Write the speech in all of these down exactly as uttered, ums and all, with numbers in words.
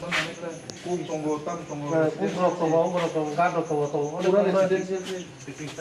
Kuk tongo, tam tongo, eh, kuk rok tongo, residential. Ong rok tongo, guard rok tongo, tongo. Pura residential se.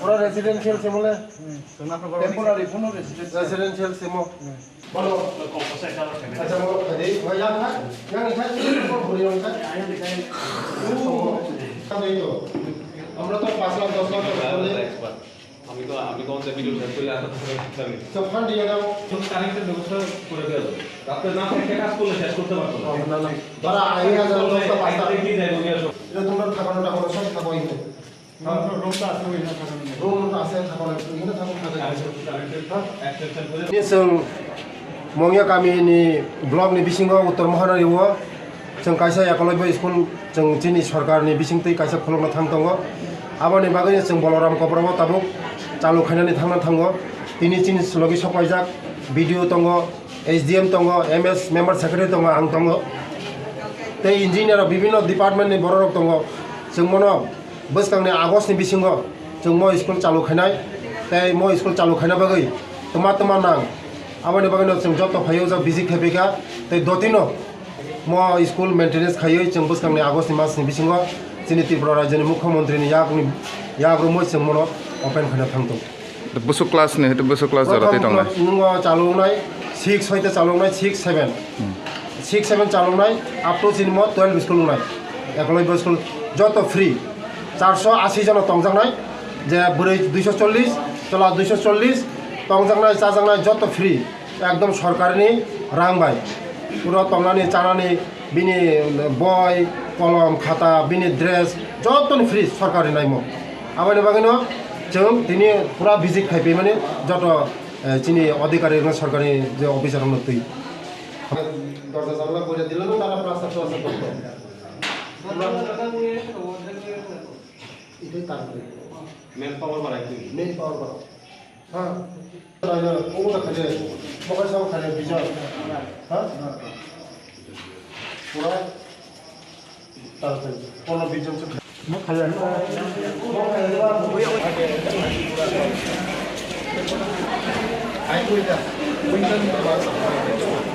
Pura residential se mole. Hmm. Temporary, pura residential. Residential se mo. Hmm. Bolo. Acha, bolo, khadi. Wai, yang kha. Yang kha, yang kha, buri yang kha. Yang kha. Oh, kha dei to. Amra to পাঁচ লাখ, দশ লাখ টাকা bole. আমি তো, আমি তো অন্তে ভিডিও শেষ করলে আর তো ফোন দিতে হবে। তো ফান্ড দিয়ে দাও। তো কারেন্টের ব্যবস্থা করে দেওয়া যাবে। রাত্রে না থাকতে কাজ করলে শেষ করতে পারবো না। না, না। ধরো, আইয়া যাও, দশটা, পাঁচটা। আইতে কি যাইবো, গিয়া সব। এটা তোমরা থাকানো, টাকানো সব থাকো এখানে। রুম তো আছে, ওই না থাকানো নেই। রুম তো আছে, থাকানো, এখানে থাকো, থাকো। কারেন্টের, কারেন্টের হ্যাঁ? এক্সটেনশন করে। Chwng Mongya kamini block ni bisingo Uttor Mahanari o chwng kaisa Ekolobya school chwng chini sorkar ni bisingtwi kaisa khulukna thang tongo. Aboni bagwi chwng Boloram Koprabo tabuk chalu khainani thangna thango. Tini chini logi sokpaijak B D O tongo, S D M tongo, M S member secretary tongo, ang tongo. Tei engineer rok bibinno department ni borok rok tongo. Chwng bono bwskangni August ni bisingo chwng mo school chalu khainai, tei mo school chalu khaina bagwi twma twma nang. Aboni bagwino chwng joto phaiwi o jaga visit khaiphaikha, tei dotino mo school maintenance khaiwi chwng bwskangni August ni mas ni bisingo chini Tripura rajyoni mukhyamantri ni yakni yak romwi chwng mono open khaina thangthung. Bwswk class ni, bwswk class jora twi Prothom tongnai? Nungo chaloknai six hoite chaloknai six seven. Hmm. Six seven chaloknai up to chini mo twelve school wngnai. Ekolobya school joto free. Charso asi jona tongjaknai, je bwrwi duiso chollish, chwla duiso chollish, tongjaknai, chajaknai joto free. Ekdom sorkarni rang bai. Puro tongnani, chanani, bini boi, kolom, khata, bini dress, jotoni free sorkar rinai mo. Aboni bagwino chwng tini pura visit khai phaimani joto, eh, chini adhikari rokno, sorkari je officer rokno twi. Dorja janla boida dilano tara plaster plaster korto. Itai tarpore. Main power barai twi. Main power barai. Ha. Raja, obo ta khale, mokai sao khale bijak. Ha? Pura. Tarpore. Kono bijak se. Mo khale. Ai, oita. Oita.